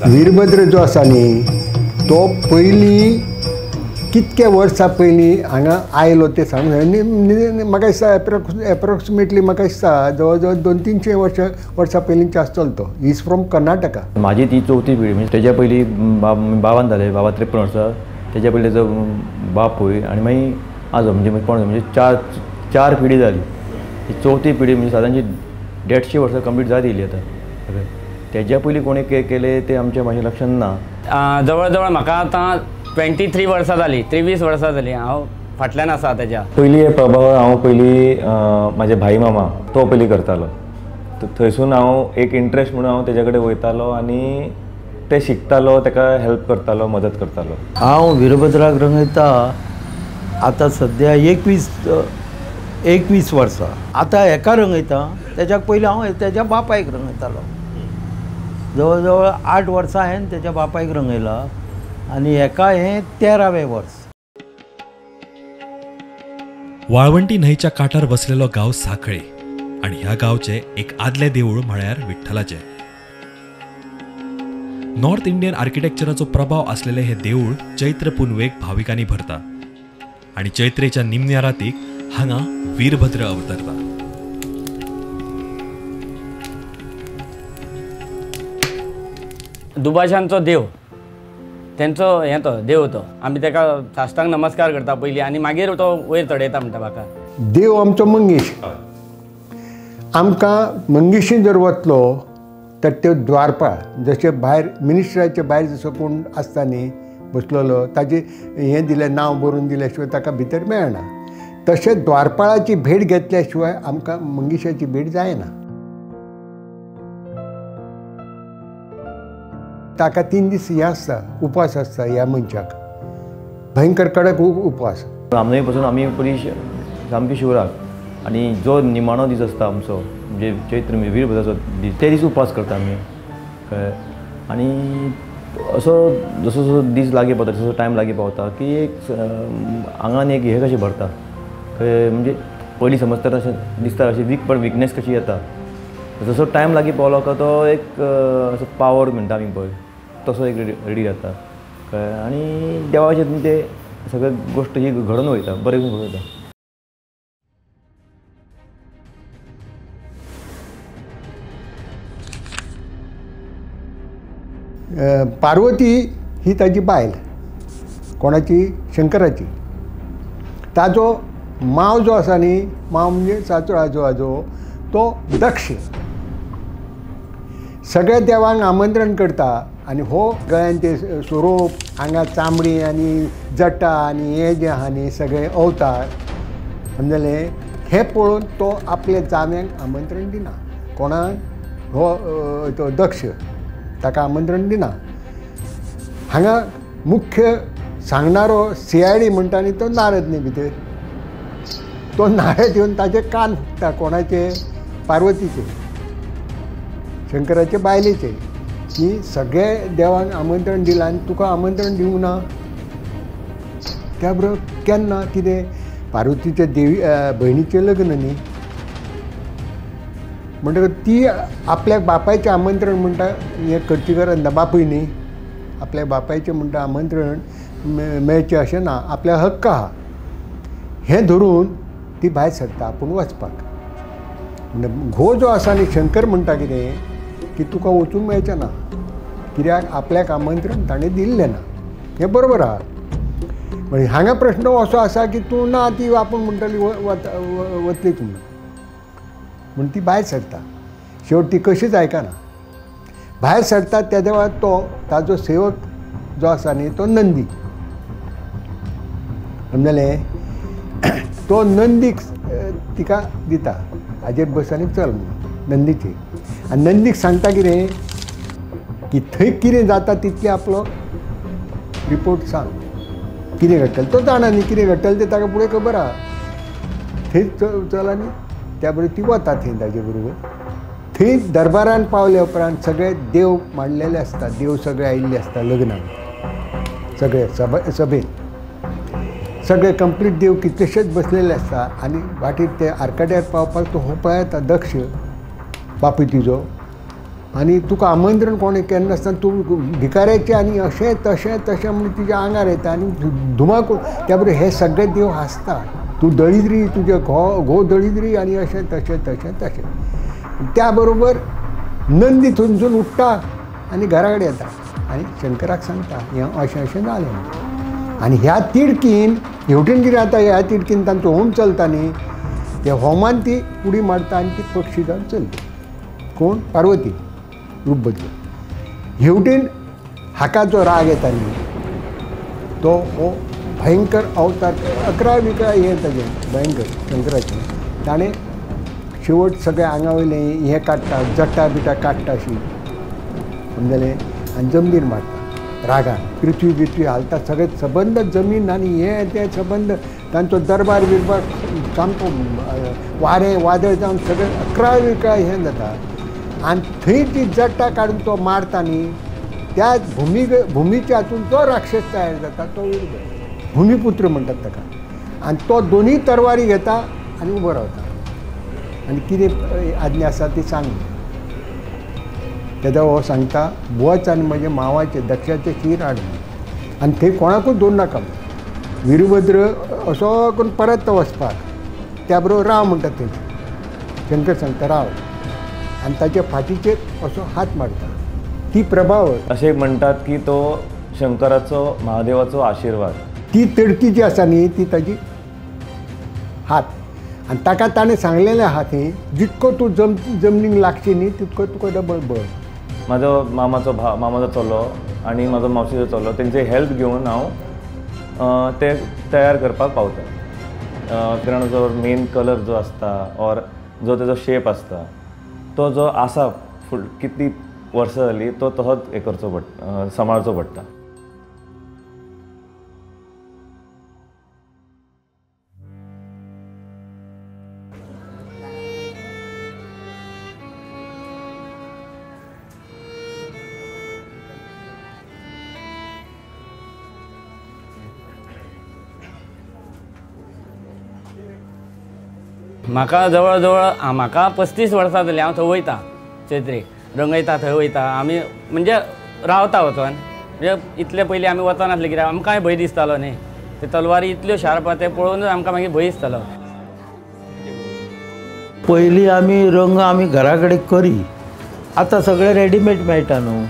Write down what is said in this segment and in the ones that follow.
वीरभद्र जो आसा न्ही तो पयलीं कितके वर्सां पयलीं हांगा आयलो तें सांगूंक म्हाका दिसता एप्रोक्सिमेटली म्हाका दिसता जवळ जवळ 200-300 वर्सां पयलींचे आसतलो तो. Is from Karnataka. म्हाजी ती चवथी पिळगी, म्हणजे तेज्या पयलीं बाबान जालें, बाबा 53 वर्सां, तेज्या पयलीं तेजो बापूय आनी मागीर आजो, म्हणजे पणजो, म्हणजे चार पिळगी जाली. ही चवथी पिळगी म्हणजे सादारणशी 150 वर्सां कंप्लीट जायत येयली आतां. तेज्या पयलीं कोणें केलें तें आमच्या म्हाज्या लक्षांत ना. जवळ जवळ म्हाका आतां 23 वर्सां जालीं, 23 वर्सां जालीं हांव फाटल्यान आसा तेज्या. पयलीं हे प्रभाव हांव पयलीं म्हाजे भाई मामा तो पयलीं करतालो, थंयसून हांव एक इंट्रस्ट म्हणून हांव तेज्या कडेन वयतालो आनी ते शिकतालो, ताका हेल्प करतालो, मदत करतालो. हांव वीरभद्राक रंगयता आतां सद्या 21 वर्सां. आतां हेका रंगयता, तेज्या पयलीं हांव तेज्या बापायक रंगयतालो. जवळ जवळ 8 वर्सां हांवें तेज्या बापायक रंगयला आनी हेका हें 13वें वर्स. वाळवंटी न्हंयच्या काठार बसलेलो गांव सांखळे आनी ह्या गांवचें एक आदलें देवूळ म्हळ्यार विठ्ठलाचें. नॉर्थ इंडियन आर्किटेक्चराचो प्रभाव आसलेलें हें देवूळ चैत्र पुनवेक भाविकांनी भरता आनी चैत्रेच्या निमण्या रातीक हांगा वीरभद्र अवतरता. दुभाशांचो देव तेंचो हें तो देव तो आमी तेका साश्टांग नमस्कार करता पयलीं आनी मागीर तो वयर चडयता म्हणटा म्हाका. देव आमचो मंगेश. आमकां मंगेशी जर वतलो तर त्यो द्वारपाळ जशें भायर मिनिस्टराचे भायर जसो कोण आसता न्ही बसलेलो ताजें हें दिलें नांव बरोवन दिल्या शिवाय ताका भितर मेळना, तशें द्वारपाळाची भेट घेतल्या शिवाय आमकां मंगेशाची भेट जायना. ताका 3 दीस हें आसता, उपास आसता ह्या मनशाक, भयंकर कडक उपवास. रामनमी पासून आमी पयलीं सामकी शिवराक आनी जो निमाणो दीस आसता आमचो म्हणजे चैत्र वीरभद्राचो दीस, ते दीस उपास करता आमी, कळ्ळें. आनी असो जसो जसो दीस लागीं पावता, तसो टायम लागीं पावता की एक आंगान एक हें कशें भरता, कळ्ळें. म्हणजे पयलीं समजता तशें दिसता अशें वीक पण विकनेस कशी येता, जसो टायम लागीं पावलो काय तो एक असो पावर म्हणटा आमी पळय तसो एक रेडी जाता, कळ्ळें. आनी देवाचे ते सगळे गोश्ट ही घडोवन वयता, बरें घडोवन वयता. पार्वती ही ताजी बायल, कोणाची, शंकराची. ताजो माव जो आसा न्ही, माव म्हणजे सासरो आजो आजो, तो दक्ष सगळ्या देवांक आमंत्रण करता आनी हो गळ्यान ते सोरोप, हांगा चामडी आनी जटा आनी हें जें आहा न्ही सगळें अवतार, समजलें. हें पळोवन तो आपल्या जाव्यांक आमंत्रण दिना, कोणाक, हो तो दक्ष ताका आमंत्रण दिना. हांगा मुख्य सांगणारो CID म्हणटा न्ही तो नारद न्ही भितर, तो नारद येवन ताजे कान फुकता, कोणाचे, पार्वतीचे, शंकराचे बायलेचे, की सगळे देवांक आमंत्रण दिलां आनी तुका आमंत्रण दिवंक ना. त्या बरोबर केन्ना कितें पार्वतीच्या देवी भयणीचें लग्न न्ही, म्हणटकच ती आपल्या बापायचें आमंत्रण म्हणटा हें करची गरज ना, बापूय न्ही आपल्या बापायचें म्हणटा आमंत्रण मेळचें अशें ना, आपल्या हक्क आहा हें धरून ती भायर सरता आपूण वचपाक. घोव जो आसा न्ही शंकर म्हणटा कितें की तुका वचूंक मेळचें ना, कित्याक आपल्याक आमंत्रण ताणें दिल्लें ना. हें बरोबर आहा. म्हणजे हांगा प्रश्न असो आसा की तूं ना ती आपूण म्हणटली वतलीच म्हणून, म्हण ती भायर सरता. शेवट ती कशीच आयकना. भायर सरता त्या वेळार तो ताजो सेवक जो आसा न्ही तो नंदी, समजलें, तो नंदीक तिका दिता, हाजेर बस आनी चल म्हणून नंदीचेर. आनी नंदीक सांगता कितें की थंय कितें जाता तितलें आपलो रिपोर्ट सांग, कितें घडटलें तो जाणा न्ही, कितें घडटलें तें ताका फुडें खबर आहा. थंय चल आनी त्या बरोबर ती वता थंय ताजे बरोबर. थंय दरबारान पावल्या उपरांत सगळे देव मांडलेले आसता, देव सगळे आयिल्ले आसता लग्नाक, सगळे सभेन सगळे कंप्लीट देव कितलेशेच बसलेले आसता. आनी वाटेर ते आरकाट्यार पावपाक तो हो पळयता दक्ष बापूय तिजो, आनी तुका आमंत्रण कोणें केन्ना नासतना तूं भिकाऱ्याचें आनी अशें तशें तशें म्हणून तुज्या आंगार येता आनी धुमाकूळ. त्या बरोबर हे सगळे देव हांसता, तूं दळिद्री, तुजें घोव दळिद्री आनी अशें तशें तशें तशें. त्या बरोबर नंदी थंयसून उठ्ठा आनी घरा कडेन येता आनी शंकराक सांगता हें अशें अशें जालें. आनी ह्या तिडकीन हेवटेन कितें जाता, ह्या तिडकीन तांचो होम चलता न्ही, त्या होमान ती उडी मारता आनी ती पक्षी जावन चलता. कोण? पार्वती रूप बदलून. हेवटेन हाका जो राग येता न्ही तो हो भयंकर अवतार अकरा विकरा हें ताजें भयंकर शंकराचें. ताणें शेवट सगळें आंगा वयलें हें काडटा, जटा बिटा काडटा अशी, समजलें, आनी जमनीर मारता रागान. पृथ्वी बिथवी हालता सगळें, सबंद जमीन आनी हें तें सबंद तांचो दरबार बिरबार सामको वारें वादळ जावन सगळें अकरा विकरा हें जाता. आनी थंय ती जटा काडून तो मारता न्ही त्या भुमीच्या हातून जो राक्षस तयार जाता तो भुमीपुत्र म्हणटात ताका. आनी तो दोनूय तरवारी घेता आनी उबो रावता आनी कितें आज्ञा आसा ती सांग. तेन्ना हो सांगता वच आनी म्हज्या मावाचें दक्षाचें शीर हाड आनी थंय कोणाकूच दवर नाका. वीरभद्र असो करून परत तो वचपाक, त्या बरोबर राव म्हणटा थंय. शंकर सांगता राव आनी ताच्या फाटीचेर असो हात मारता. ती प्रभाव अशें म्हणटात की तो शंकराचो महादेवाचो आशिर्वाद. ती तिडकी जी आसा न्ही ती ताजी हात आनी ताका ताणें सांगलेलें आहा थंय जितको तूं जमनीक लागची न्ही तितको तुका डबल बळ. म्हाजो मामाचो भाव, मामाचो चलो आनी म्हाजो मावशीचो चलो तेंचे हेल्प घेवन हांव ते तयार करपाक पावता. कारण जो मेन कलर जो आसता ऑर जो तेजो शेप आसता तो जो आसा फुड कितली वर्सां जाली तो तसोच हें करचो पडटा, सांबाळचो पडटा. म्हाका जवळ जवळ म्हाका 35 वर्सां जालीं हांव थंय वयता चैत्रेक रंगयता थंय वयता आमी, म्हणजे रावता वचोन. म्हणजे इतले पयलीं आमी वचनासले कित्याक आमकांय भंय दिसतालो न्ही, ते तलवारी इतल्यो शार्प ते पळोवन आमकां मागीर भंय दिसतालो. पयलीं आमी रंग आमी घरा कडेन करी, आतां सगळें रेडीमेड मेळटा न्हू.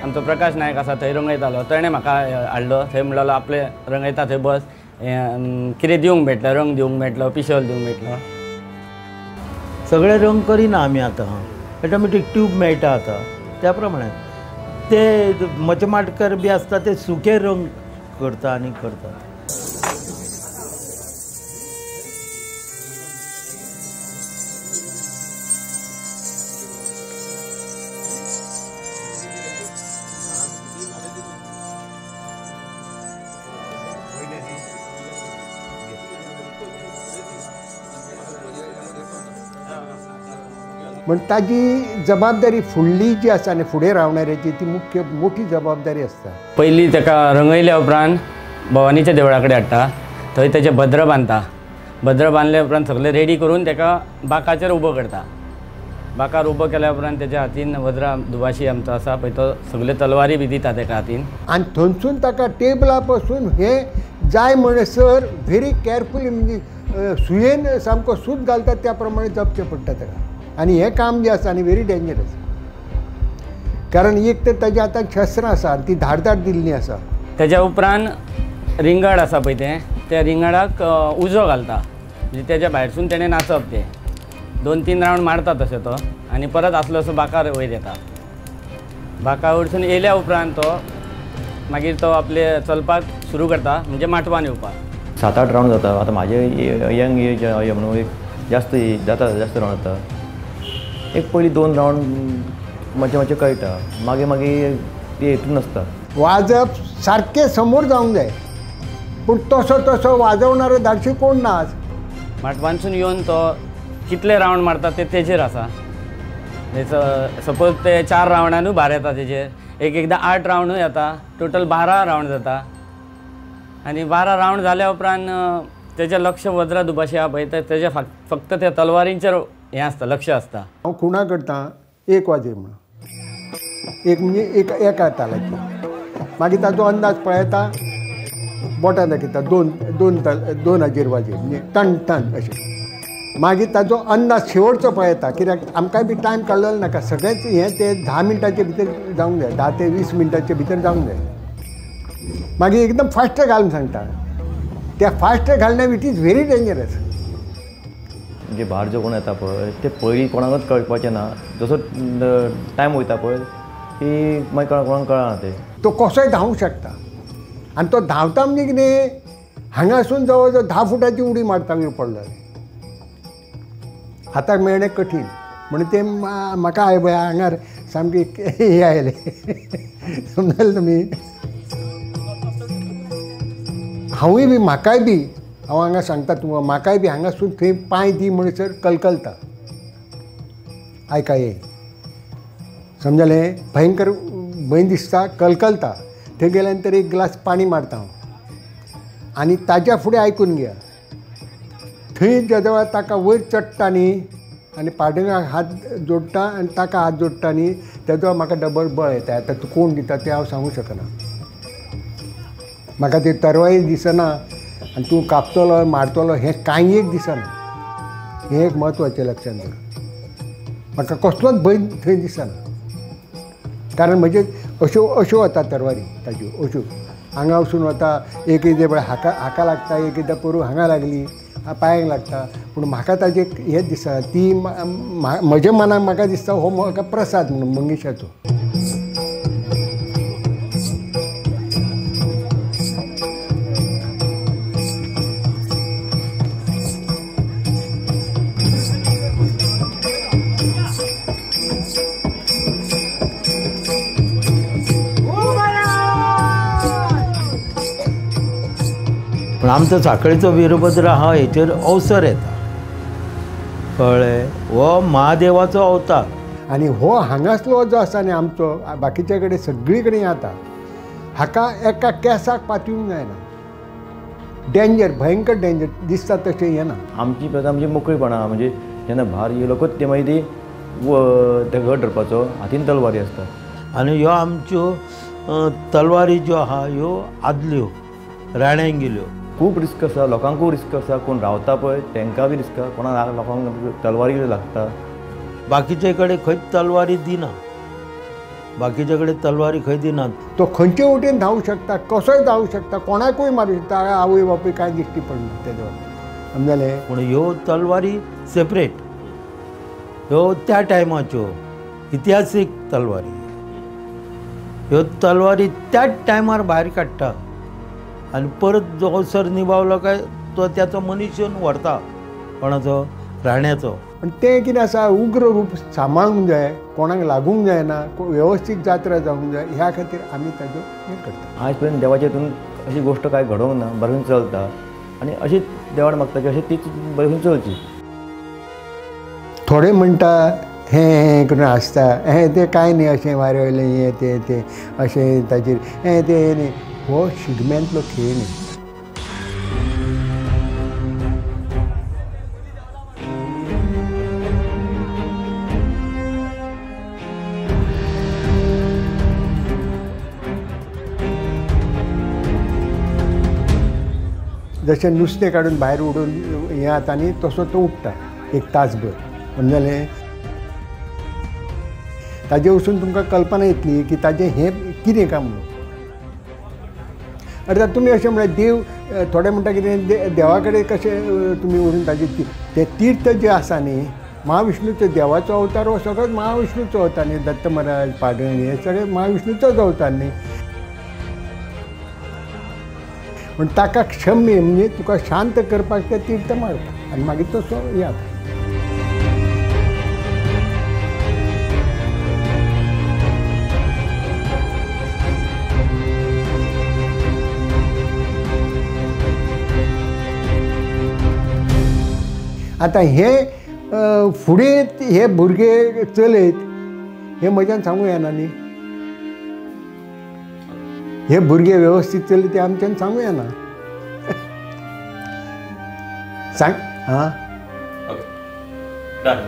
आमचो प्रकाश नायक आसा थंय रंगयतालो, तेणें म्हाका हाडलो थंय, म्हणलो आपले रंगयता थंय बस, कितें दिवंक मेळटलें, रंग दिवंक मेळटलो, पिशोल दिवंक मेळटलो. सगळे रंग करिना आमी आतां, ऑटोमॅटीक ट्यूब मेळटा आतां त्या प्रमाणे. ते मचमाटकर बी आसता ते सुके रंग करता आनी करता. म्हण ताजी जबाबदारी फुडली जी आसा आनी फुडें रावणाऱ्याची ती मुख्य मोठी जबाबदारी आसता. पयलीं ताका रंगयल्या उपरांत भवानीच्या देवळा कडेन हाडटा, थंय तेचें भद्र बांदता. भद्र बांदल्या उपरांत सगळें रेडी करून ताका बाकाचेर उबो करता. बाकार उबो केल्या उपरांत तेच्या हातीन वज्रा दुभाशी आमचो आसा पळय तो सगळे तलवारी बी दिता ताका हातीन. आनी थंयसून ताका टेबला पासून हें जाय म्हणसर व्हेरी केअरफुली म्हणजे सुयेन सामको सूत घालता त्या प्रमाणे जपचें पडटा ताका. आनी हें काम जें आसा आनी व्हेरी डेंजरस, कारण एक तर ताज्या हातान शस्त्रां आसा आनी ती धारदार दिल्ली आसा. तेज्या उपरांत रिंगण आसा पळय तें, त्या रिंगणाक उजो घालता, म्हणजे तेज्या भायरसून तेणें नाचप तें 2-3 रावंड मारता तशें तो, आनी परत आसलो असो बाकार वयर येता. बाकार वयरसून येयल्या उपरांत तो मागीर तो आपले चलपाक सुरू करता, म्हणजे माटवान येवपाक. 7-8 रावंड जाता. आतां म्हाजे यंग एज म्हणून एक जास्त जाता, जास्त रावंड जाता. एक पयलीं 2 रावंड मातशें मातशें कळटा, मागीर मागीर ते हितून आसता. वाजप सारकें समोर जावंक जाय, पूण तसो तसो वाजवणारो धाडशी कोण ना आज. माटवानसून येवन तो कितले रावंड मारता ते तेजेर आसा. सपोज ते 4 रावंडानूय भार येता तेजेर, एक एकदां 8 रावंडूय येता, टोटल 12 रावंड जाता. आनी 12 रावंड जाल्या उपरांत तेजें लक्ष वज्रा दुभाशी आहा पळय तेजें फक्त त्या तलवारींचेर हें आसता, लक्ष आसता. हांव खुणा करता एक वाजय म्हणून, एक म्हणजे एक एका तालाची. मागीर ताजो अंदाज पळयता, बोटां दाखयता, दोन दोन ताल दोन हाजेर वाजय म्हणजे टन टन अशें. मागीर ताजो अंदाज शेवटचो पळयता, कित्याक आमकांय बी टायम काडलेलो नाका, सगळेंच हें तें 10 मिनटाचे भितर जावंक जाय, 10 ते 20 मिनटाचे भितर जावंक जाय. मागीर एकदम फास्ट घालून सांगता, त्या fast घालण्या it is very dangerous. म्हणजे भार जो कोण येता पळय ते पयलीं कोणाकच कळपाचें ना, जसो टायम वयता पळय की मागीर कोणाक कळना तें. तो कसोय धांवूंक शकता आनी तो धांवता म्हणजे कितें, हांगासून जवळ जवळ 10 फुटाची उडी मारता वयर पडलो, हाताक मेळणें कठीण. म्हणून तें म्हाका I पळय आंगार सामकी हें आयलें, समजलें तुमी. हांवूय बी म्हाकाय बी हांव हांगा सांगता तुमकां, म्हाकाय बी हांगासून थंय पांय दी म्हणसर कलकलता. आयका हे समजलें, भयंकर भंय दिसता, कलकलता. थंय गेल्या नंतर एक ग्लास पाणी मारता हांव आनी ताज्या फुडें आयकून घेया. थंय ज्या वेळार ताका वयर चडटा न्ही आनी पाडंगाक हात जोडटा आनी ताका हात जोडटा न्ही, तेजो म्हाका डबल बळ येता. आतां तूं कोण दिता तें हांव सांगूंक शकना, म्हाका ती तरवाय दिसना आनी तूं कापतलो मारतलो हें कांय एक दिसना. हें एक म्हत्वाचें लक्षांत दवर, म्हाका कसलोच भंय थंय दिसना, कारण म्हजे अश्यो अश्यो वता तरवारी ताज्यो अश्यो हांगा वचून वता, एक एकदां पळय हाका हाका लागता, एक एकदां पोरूं हांगा लागली पांयांक लागता, पूण म्हाका ताजें हें दिसता ती म्हज्या मनाक म्हाका दिसता हो म्हाका प्रसाद म्हणून मंगेशाचो. पूण आमचो साखळीचो वीरभद्र आहा हेचेर अवसर येता, कळ्ळें, हो महादेवाचो अवतार. आनी हो हांगासलो जो आसा न्ही आमचो बाकीच्या कडेन सगळी कडेन येता, हाका एका केंसाक पातळूंक जायना, डेंजर, भयंकर डेंजर दिसता तशें येना. आमची प्रथा म्हणजे मोकळीपणा, म्हणजे जेन्ना भार येयलो ते मागीर ती ते घट धरपाचो, हातीन तलवारी आसता. आनी ह्यो आमच्यो तलवारी ज्यो आहा ह्यो आदल्यो राण्यांगेल्यो. खूब रिस्क आसा, लोकांकूय रिस्क आसा, कोण रावता पळय तांकां बी रिस्क आसा, कोणाक लोकांक तलवारी लागता. बाकीचे कडेन खंयच तलवारी दिना, बाकीचे कडेन तलवारी खंय दिनात. तो खंयचे वटेन धांवूंक शकता, कसोय धांवूंक शकता, कोणाकूय मारूंक शकता, आवय बापूय कांय दिश्टी पडना तेजो, समजलें. पूण ह्यो तलवारी सेपरेट, ह्यो त्या टायमाच्यो इतिहासीक तलवारी, ह्यो तलवारी त्याच टायमार भायर काडटा आनी परत जो अवसर निभावलो काय तो त्याचो मनीस येवन व्हरता, कोणाचो, राण्याचो. पण तें कितें आसा, उग्र रूप सांबाळूंक जाय, कोणाक लागूंक जायना, वेवस्थीत जात्रा जावंक जाय, ह्या खातीर आमी ताजो हें करता. आयज पर्यंत देवाच्या हितून अशी गोश्ट कांय घडोवंक ना, बरें चलता आनी अशीच देवान मागता की अशी तीच बरें चलची. थोडे म्हणटा हें हें करून आसता, हें तें कांय न्ही, अशें वाऱ्या वयलें हें तें तें अशें ताजेर हें तें न्ही, हो शिगम्यांतलो खेळ न्ही. जशें नुस्तें काडून भायर उडोवन हें जाता न्ही तसो तो उडटा एक तासभर, समजलें. ताजे वचून तुमकां कल्पना येतली की ताजें हें कितें काय म्हणून. अर्थात तुमी अशें म्हळ्यार देव, थोडे म्हणटा कितें देवा कडेन कशें तुमी व्हरून ताजें तें तीर्थ जें आसा न्ही, महाविष्णूचो देवाचो अवतार हो सगळोच महाविष्णूचो अवतार न्ही, दत्त महाराज पाडण हे सगळे महाविष्णूचोच अवतार न्ही. पूण ताका क्षम्य म्हणजे तुका शांत करपाक तें तीर्थ मारता आनी मागीर तो हें जाता. आतां हे फुडें हे भुरगे चलयत हें म्हज्यान सांगूं येना न्ही, हे भुरगे वेवस्थीत चलयत ते आमच्यान सांगूं येना. सांग. हां, डन.